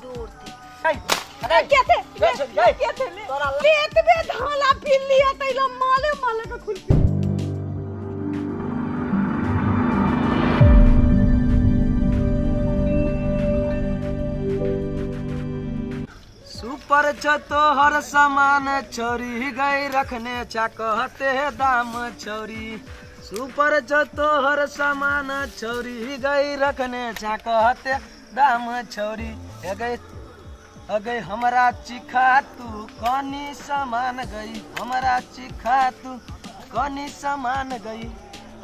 दूर थे। गई, के थे? गई छोरी, गई। के थे ले? तोरा एतबे धाला पी लिया तैला माले माले के खुल। सुपर छ तोहर सामान छोरी गई, रखने चा कहते दाम छोरी। सुपर छ तोहर सामान छोरी गई, रखने चा कहते दाम छोरी। हे गई अगई हमरा चिखा तू कनी सामान गई, हमरा चिखा तू कनी सामान गई।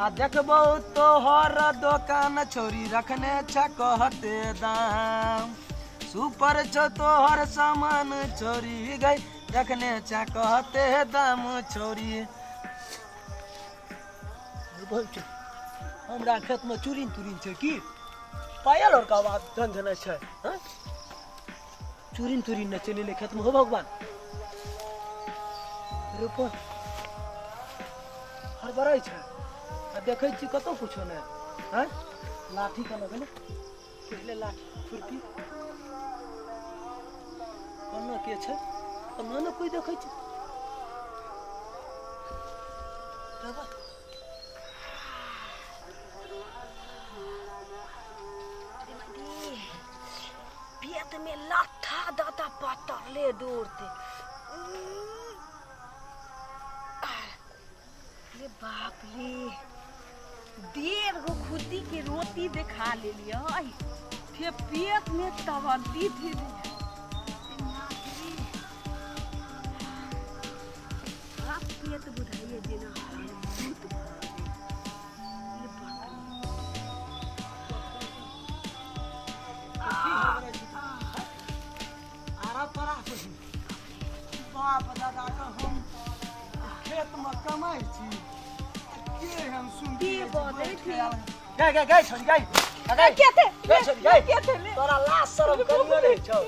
आ देखबौ तोहर दोकान छोरी, रखने छ कहते दाम। सुपर छ तोहर सामान छोरी गई, रखने छ कहते दाम छोरी। हमरा खेत में चुरिन तुरिन छै की? पायल और का आवाज झनझनाइ छै, हँ? चुरिन तुरिन न चलि एलै खेत में। हो भगवान, रुको, हड़बड़ाइ छै आ देखै छी कतौ कुछो नहि। हँ, लाठी केना गेलै? पहिले लाठी खुरपी कोना के छै? कोना ने कोइ देखै छै। बाबा, पेट में लाठा दाता पातर ले दूर थे। ले बाप रे, 1.5 गो खुदी के रोटी देखा ले लिया, फिर पेट में तवंती थी। आप पेट बुझाइए जेना भूत भरल। ले बाप रे। की हड़बड़ाइ छी तू? आरा तोरा कही बाप दादा के हम खेत में कमाइ छी, के हम सुन की बजै छी? गई गई गई छोरी गई गई। के थे? गई छोरी गई। के थे ले? तोरा लाज शरम करियो नहीं छौ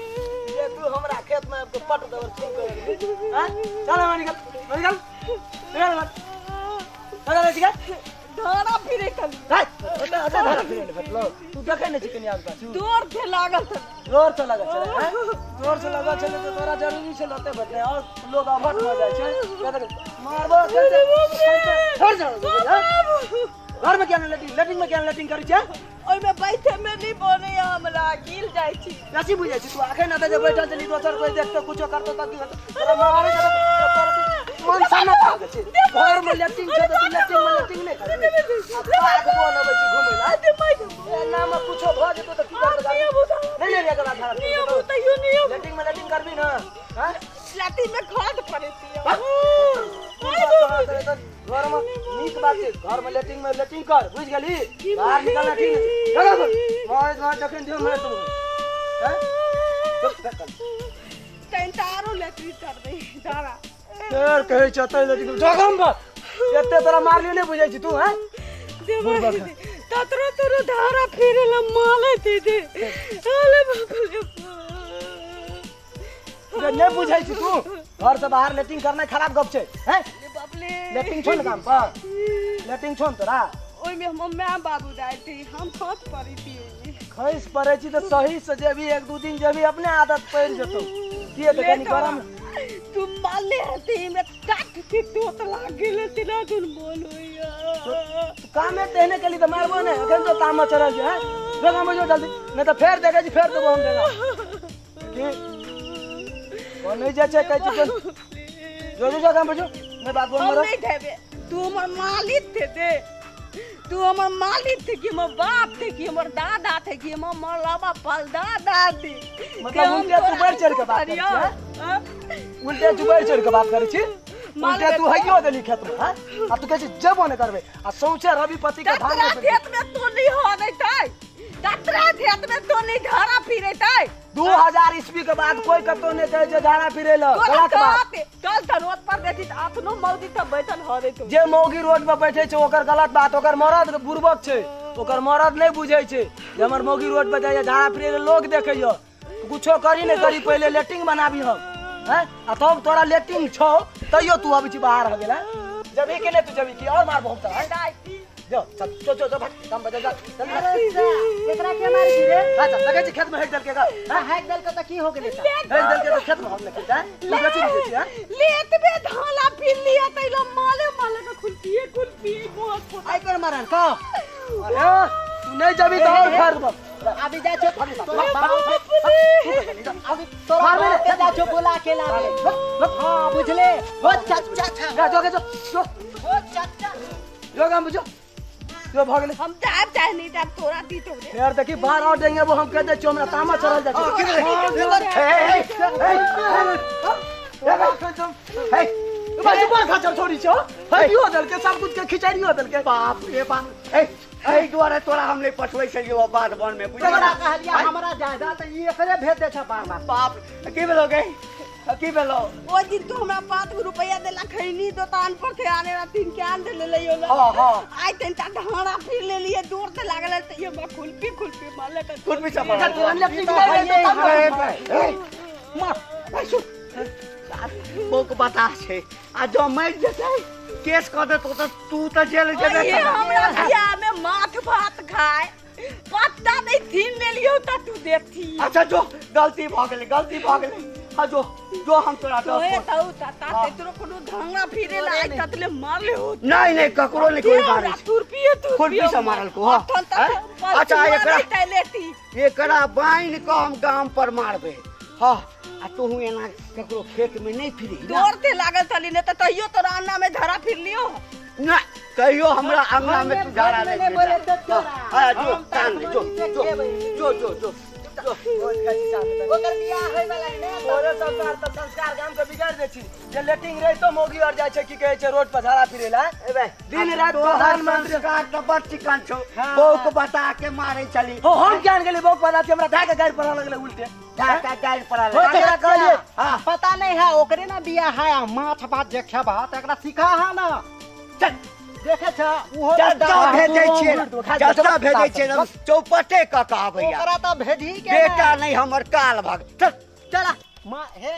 जे तू हमरा खेत में आबि के पट दबर शुरू कर देलही? हाँ, चल हमरा निकल, निकल निकल निकल निकल। धारा फिरे कल। गई ओते ओते धरा फिरे ने भेटलो। तू देखै नहि छी कनी आगू पाछू? दूर थे लागल थे। जोर से लगल छलै, हैं? जोर से लगल छलै तऽ तोरा जरूरी छल ओते भेटलै, और लोग अभट भऽ जाइ छै। मारबो छोड़ जाओ। घर में क्या लेटिंग, लेटिंग में क्या लेटिंग करै छै? ओहिमे बैठे में नहीं बने, हमरा गिल जाइ छी। कथी बुझै छी तू? अखन एतऽ जे बैठल छली, दोसर कोइ देखतौ, कुछो करतौ तऽ की हेतौ? तोरा मारे के तोरा मन सन्ना भऽ गेल छै। घर में लेटिंग छै तऽ तू लेटिंग में लेटिंग नहि करबी? आ पाग बनबै छी घुमै लए। एना में कुछो भऽ जेतौ तऽ की करबै? नहि नहि एकर आधार लेटिंग में लेटिंग करबी ने? हैं? लाठी में खाद पड़े थी। घर में नीक बात छै, घर में लेटिंग में लेटिंग कर, बुझि गेली? बाहर निकलना ठीक नहि छै। चल चल, मार मार जखन दियौ मारि देबौ। हैं? चुप, चल। तैं तारो लेटरी करबै धारा। फेर कहै छै तै लेटिंग जगम पर एते तोरा मारलियो नहि बुझै छी तू? हैं, बुड़बक। ततरो तोरो धारा फिरे ला माले दे दे। अरे बाप रे। जे नहि बुझै छी तू, घर से बाहर लेटिंग करनाइ खराब गप छै। हैं? बाप रे। लेटिंग छौ ने काम पर? लेटिंग छौ ने तोरा? ओहिमे हमर माय बाबू जाइ थी, हम खस पड़ी थी ओहिमे। खसि पड़ै छी तऽ सही से जेबही, एक दू दिन जेबही, अपने आदत पड़ि जेतौ। किए तऽ कनि गरम तू मारले हती में टाट के तोत लाग गेल तेना दुन बोल होइया। तू कामे तेहने केली तऽ मारबो नहि। एखन तो तामा चढ़ल छै। हैं, जो काम जो जल्दी, नहि तऽ फेर देखै छी, फेर देबो हम जगह की ओ नहि जाइ छै। कहै छी जो जो जो, जो काम पर जो, नहि बात बोल हम मरो। नहीं देबे। तू हमर मालिक थे दे, तू हमर मालिक थे कि हमर बाप थे कि हमर दादा थे कि हमर मरलाबा पल दादा थे? मतलब उल्टे तू बढ़ि चढ़ि के बात करै छी, हैं? उल्टे तू बढ़ि चढ़ि के बात करै छी? उल्टे तू हैयो देली खेत में, हैं? आ तू कहै छी जेबो नहि करबै, आ सौंसे रवि पति के धान ततरा रोपि। खेत में तो नहीं हो नहीं थे, ततरा खेत में तो नहीं धारा फिरे थे। 2000 ईस्वी के बाद कोई कतौ नहि कहै छै झाड़ा फिरै लए। तोरा गलत बात। कहते कल त रोड पर देखी त अपनो मौगी त बैठल हो रे तू। जे मौगी रोड पर बैठे छै ओकर गलत बात, ओकर मरद बुड़बक छै। ओकर मरद नहि बुझै छै जे हमर मौगी रोड पर जाइए झाड़ा फिरै लए, लोग देखैए। कुछो करी नहि करी, पहिले लेटिंग बनाबी हम, हैं? आ तब तोरा लेटिंग छौ तैयो तू अबै छी बाहर हो गेल। जबी के नहि तू जबी की और मारबो हम तोरा, हैं? जो चल जो जो जो भाग काम बजा जा चल। एकरा के मार छी रे? अच्छा लगै छै खेत में हेक देलकै गा। हां हेक देलकै त की हो गेलै? हेक देलकै त खेत में हम लखी जा तू बेची नै छी। हां लेतबे धाला फिर लिया तैला माले माले के खुलपिए खुलपिए बहुत आई कर मारन का। अरे तू नहीं जबी त और फाड़ देब। अभी जा छो तोरा बाप अभी तोरा बाप के जा छो बोला के लाबे। हां बुझले हो चच्चा जा जो के जो जो हो चच्चा जो गाम बुझो जो भ गेलै। हम जाब चाहे नहीं जाब तोरा दी तो यार देखी बाहर और देंगे वो हम कह दे छो हमरा तामा चढ़ल जा छै। हे हे हे बस खा छोड़ी छो हइयो देलके सब कुछ के खिचड़ियो देलके। बाप रे बाप एहि दुआरे तोरा हम नहीं पठबै छलियौ बाध वन में बुझलियै। तोरा कहलियै हमरा जायदा त ई एकरे भेज दे छ बार बार। बाप की भेलो गे की भेलो? ओ दिन तू हमरा 5 गो रुपया देला खैनी दुकान पर थे आने रा तीन के आन दे लेलियो ना। हां हां आई तन ता धारा फिर ले लिए दूर से लागल त ये हमरा खुलपी खुलपी मारले के खुलपी से मारल। तू हम लेफ्ट नहीं मार भाई सुन बोक बता छै आ जो मर जेतै केस क देतो त तू त जेल जेबे। ये हमरा बियाह में माथ भात खाए पत्ता नहीं थीन ले लियो त तू देखथी। अच्छा जो गलती भ गेलै गलती भ गेलै। हां जो जो हम तोरा तोए तौ ता तेरो कोनो धांगा फिरे ला आई ततले मार ले हो। नहीं नहीं ककरो नहीं कोई मारे तुरपिए तुरपिए खुरपी से मारल को। हां अच्छा एकरा एकरा बाइन क हम गाम पर मारबे। हां आ तू एना ककरो खेत में नहीं फिरी दौड़ते लागल छली ने त तहियो तोरा अन्ना में धरा फिर लियो ना कहियो हमरा अंगना में तू धरा नहीं बोले हां जो कान जो जो जो जो जो ओकर बियाह होय वाला ने तोरे संस्कार त संस्कार गाम के बिगाड़ दे छी जे लेटिंग रही तो मोगी और जाय छै की कहै छै रोड पर झाड़ा फिरेला दिन रात प्रधानमंत्री संस्कार त बड़ चिकन छौ बौक बता के मारै छली। हो हम ज्ञान गेली बौक बता के हमरा धाके गाड़ पड़ा लगले उल्टे धाके गाड़ पड़ा लगले। हो कहलिए पता नहीं है ओकरे ना बियाह है माछ भात जे खेबा त एकरा सिखा है ना चल देखे छ उहो जत्ता भेजै छियै जत्ता भेजै छियै चौपटे क के आबैया ओकरा त भेजी के बेटा नहीं हमर काल भग चल चला मां हे।